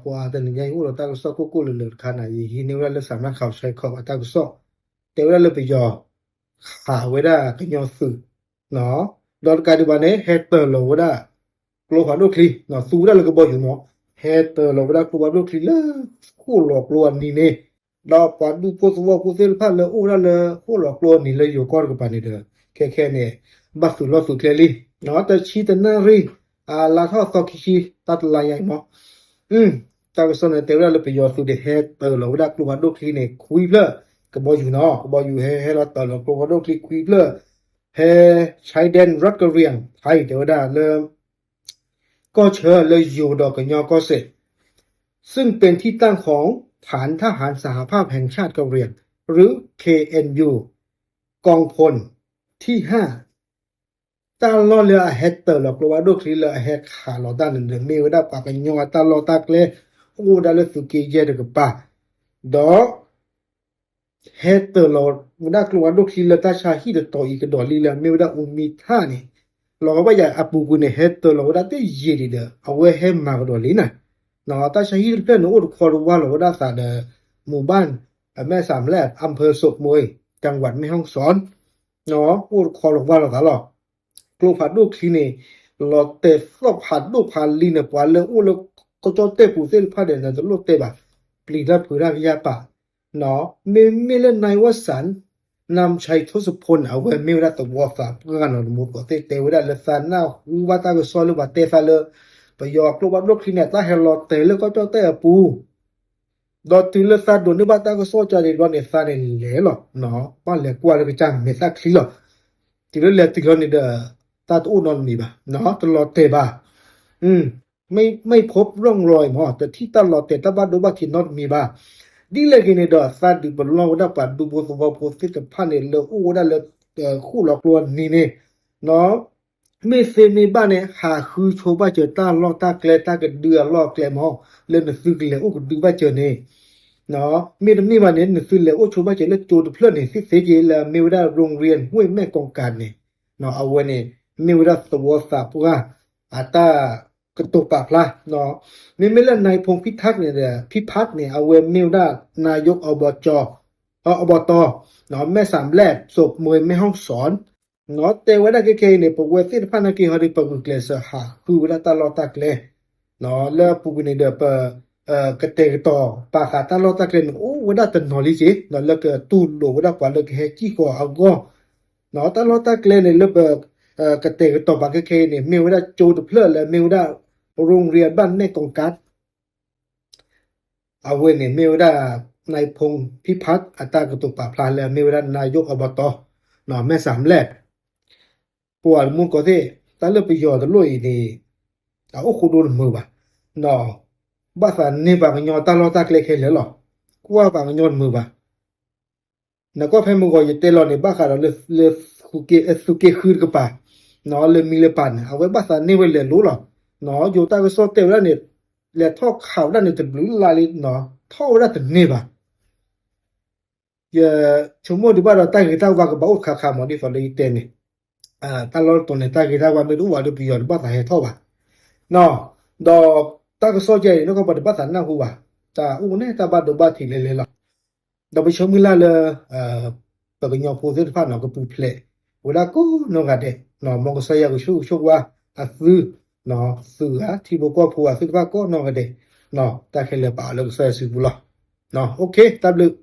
ပှၤတနံၤညါအံၤအိၣ်ဒီးတၢ်ကစီၣ်ကိၢ်ကိၢ်လၢၤလၢၤတခါန့ၣ် ယဟံးန့ၢ်ဝဲဒၣ်လၢ Samrat Khaosai Corp အတၢ်ကစီၣ် တဲဝဲဒၣ်လၢပယီၤ ခးဝဲဒၣ်ကညီသုး ဒီးတကးဒံးဘၣ်န့ၣ် ဟဲတၢၤလီၤဝဲဒၣ် ကျိဖးဒိၣ်ချံ သူဝဲဒၣ်လၢကဘီယူၤမး ဟဲတၢၤလီၤဝဲဒၣ်ကျိဖးဒိၣ်ချံလၢ ဃိၣ်လီၤကျိအနံၤန့ၣ် ဒီးပှၤဒူဖိသဝီဖိသ့ၣ်တဖၣ်လၢအိၣ်ဝဲဒၣ်လၢဃိၣ်လီၤကျိအနံၤလၢယိၤကီၢ်တကပၤန့ၣ်ဒီး ခဲခဲန့ၣ် ဘၣ်သုးလီၢ်သုးကျဲလံ တဆံတနၣ်ရံၣ် အလါထီၣ်သီခံဆံ တၢ်တလါညါအံၤမး တၢ်ကစီၣ်န့ၣ်တဲဝဲဒၣ်လၢပယီၤသုးဒီးဟဲတၢၤလီၤဝဲဒၣ်ကျိဖးဒိၣ်ချံန့ၣ် ခွံဖျၢၣ် ကဘီယူၤနီၤ ကဘီယူၤဟဲဟဲလီၤတၢၤလီၤကျိဖးဒိၣ်ချံခွံဖျၢၣ် ဖဲ Chaidan Ras Kariang ဖဲအံၤတဲဝဲဒၣ်လၢ ကီၢ်ဆၢလၢယိၤဒီးကညီကီၢ်စဲၣ် ซึ่งเป็นที่ตั้งของฐานทหารสหภาพแห่งชาติกะเหรี่ยง หรือ เคเอ็นยู กองพลที่ห้า တၢ်လီၢ်လၢအဟဲတၢၤလီၤကျိဖးဒိၣ်ချံလၢအဟဲခးလီၤတၢ်န့ၣ်ဒီး မ့ၢ်ဝဲဒၣ်ပှၤကညီအတၢ်လီၢ်တၢ်ကျဲ အိၣ်ဝဲဒၣ်လၢသုးက့ယဲၢ်တကပၤ ဒီး ဟဲတၢၤလီၤဝဲဒၣ်ကျိဖးဒိၣ်ချံလၢတၢ်ဆါဟံၣ်တတီၤအံၤကဒီးလံလၢအမ့ၢ်ဝဲဒၣ်အူမံထၣ်န့ၣ် လီၤဂာ်ဘၣ်ယၤအပူၤကွံာ်န့ၣ် ဟဲတၢၤလီၤဝဲဒၣ်တယံာ်ဒံးဒီး အဝဲဟဲမၤကဒီးလံနၤ တၢ်ဆါဟံၣ်တဖျၢၣ်န့ၣ် အိၣ်တခီတဝါလီၤဝဲဒၣ်သးဒီး မူၤဘၣ် မဲၣ်စၣ်မလဲၣ် อำเภอโศกมวย จังหวัดแม่ฮ่องสอน အိၣ်တခီတဝါလီၤသးလီၤ ကျိဖးဒိၣ်ချံန့ၣ် လီၤတဲာ်သီၣ်ဖးဒိၣ်ဖးလံန့ၣ် ပှၤလၢအိၣ်လၢကီၢ်ကၠီၣ်တဲၣ်ပူၤသ့ၣ်တဖၣ်ဒီး နတလိၣ်တဲဘၣ် ပျံၤတၢ်ဖုးတၢ်ကယၢ်ပာ် မ့မ့ၢ်လၢ นายวสันต์ นำชัยทศพล န့ၣ် အဝဲမ့ၢ်ဝဲဒၣ်သဝီသးပှၢ်နီၤ တမူတကိးသ့ၣ်တဲဝဲဒၣ်လၢသးနၢ်ဟူဘၣ်တၢ်ကစီၣ်လၢပှၤတဲသးလၢ ပယီၤကျိဖးဒိၣ်ချံန့ၣ် တၢ်ဟဲလီၤတဲာ်လၢကီၢ်ကၠီၣ်တဲၣ်အပူၤ ဒီးတုၤလၢသးဒိးန့ၢ်ဘၣ်တၢ်ကစီၣ်ကၢ်ဒံးဘျီန့ၣ် သးန့ၣ်လဲၤလီၤ ဘၣ်လဲၤကွၢ်လၢကစၢ်မဲာ်သၣ်ချံလီၤ တုၤလၢလဲၤတုၤလီၤန့ၣ်ဒီး တၢ်တအိၣ်နီတမံၤဘၣ် တလီၤတဲာ်ဘၣ် ไม่พบร่องรอย မ့ၢ်တထံၣ်တၢ်လီၤတဲာ်တၢ်ဘၣ်ဒိဘၣ်ထံးနီတမံၤဘၣ် ဒ်လဲၣ်ဂ့ၤန့ၣ်ဒီး သးဒုးပလီၢ်ဝဲဒၣ်ပှၤဒူဖိသဝီဖိသ့ၣ်တဖၣ်န့ၣ် လၢအိၣ်ဝဲဒၣ်လၢ ဃိၣ်လီၤကျိအနံၤန့ၣ် မ့ၢ်သ့မ့ၢ်ဘၣ်န့ၣ် ဟးဃုဆိဘၣ်စၢၤတၢ်လီၢ်တၢ်ကျဲတၢ်ကဒုအလီၢ်အကျဲမး လၢနသုကလဲၤအိၣ်ကဒုဘၣ်စၢၤန့ၣ် မ့တမ့ၢ်ဘၣ်န့ၣ် နသုလဲၤအိၣ်ဆိဘၣ်စၢၤလၢကၠိတဖျၢၣ်န့ၣ် သ့သ့က့ၤလၢအမ့ၢ်ဝဲဒၣ် โรงเรียนห้วยแม่กองกาด န့ၣ် အဝဲန့ၣ် မ့ၢ်ဝဲဒၣ်သဝီသးပှၢ် အတၢ်ကတိၤပာ်ဖျါ မ့မ့ၢ်လၢ นายพงษ์พิทักษ์ န့ၣ်ဒီး พิพัฒน์ န့ၣ် အဝဲမ့ၢ်ဝဲဒၣ် นายกอบจ อบต แม่สามแลบ โศกมวย แม่ฮ่องสอน တဲဝဲဒၣ်ခဲခဲအံၤန့ၣ် ပဝဲသ့ၣ်တဖၣ်နာ်က့ဟီဒီး ပဂုာ်ကျဲးစၢးဟးဃုဝဲဒၣ်တၢ်လီၢ်တၢ်ကျဲ လၢအပူၤကွံာ်န့ၣ်ဒီး ပ ကတဲာ်ကတီၤပာ်ဃာ်တၢ်လီၢ်တၢ်ကျဲန့ၣ် အိၣ်ဝဲဒၣ်တနီၤလံက့ၤ လၢကတူၢ်လိာ်ဝဲဒၣ်ပှၤလၢကဟဲစံၣ်ဃီၤအဂီၢ် တၢ်လီၢ်တၢ်ကျဲန့ၣ် လၢပ ကတဲာ်ကတီၤပာ်ခဲခဲအံၤန့ၣ် မ့ၢ်ဝဲဒၣ်ကၠိတဖျၢၣ်လၢမ့ၢ်ဝဲဒၣ် โรงเรียนบ้านแม่กองกาด အဝဲန့ၣ်မ့ၢ်ဝဲဒၣ် นายพงษ์พิพัฒน์ အတၢ်ကတိၤပာ်ဖျါလၢမ့ၢ်ဝဲဒၣ် นายกอบต แม่สามแลบ ပှၤမူကီၢ်သ့ၣ် တၢ်လၢပယီၤတလိၣ်အံၤန့ၣ် အအိၣ်ဃိဒိတမုာ်ဘၣ် ဘၣ်သးန့ၢ်ပှၤကညီတၢ်လီၢ်တၢ်ကျဲခဲလၢာ်လီၤ ကွၢ်ပှၤကညီတမုာ်ဘၣ် နကွၢ်ဖဲမုၢ်ဂီၤယတဲလီၤန့ၣ် ဘၣ်ဃးဒီးလၢ သုးက့ဃုတကပၤ လၢမံလၢပၢ်န့ၣ် အဝဲဘၣ်သးန့ၢ်ဝဲလဲၤလိၤလီၤ ယိၤတၢ်ကစီၣ်တဲဝဲဒၣ်န့ၣ် လဲၤထီၣ်ခးဝဲဒၣ်န့ၣ် တဘျုးလါလံ ထီၣ်ဝဲဒၣ်တန့ၢ်ဘၣ် ယဆိကမိၣ်ဒံးဘၣ်ဒီး တၢ်ဂ့ၤတၢ်ဝါကဘၣ်အိၣ်တခါခါမး ဒ်သိးလၢယတဲန့ၣ် တၢ်လီၢ်တတီၤန့ၣ် တၢ်ဂ့ၤတၢ်ဝါမ့ၢ်တအိၣ်ဘၣ်ဒီး ပယီၤတဘၣ်သးဟဲထီၣ်ဘၣ် ဒီးတၢ်ကစီၣ်ကဲအံၤ နီၢ်ကီၢ်ပှၤတဘၣ်သးနၢ်ဟူဘၣ် တၢ်အိၣ်န့ၣ် တၢ်ဘၣ်ဒိဘၣ်ထံးလဲၤလဲၤလီၤ ဒီးပဆၢမုၢ်လၢ်လၢ ပကညီဖိသ့ၣ်တဖၣ်န့ၣ် ကပူၤဖျဲးဝဲဒၣ်ကိးနီၢ်ဂၤဒဲး မ်ကစၢ်ယွၤကဆိၣ်ဂ့ၤဆိၣ်ဝါအသု သုးဂၤ ထံဖိကီၢ်ဖိအသုးတဖၣ်ကိးနီၢ်ဂၤဒဲး တၢ်ခဲလၢာ်ပာ်အီၤလၢကစၢ်ယွၤစုပူၤလီၤ တၢ်ဘျုး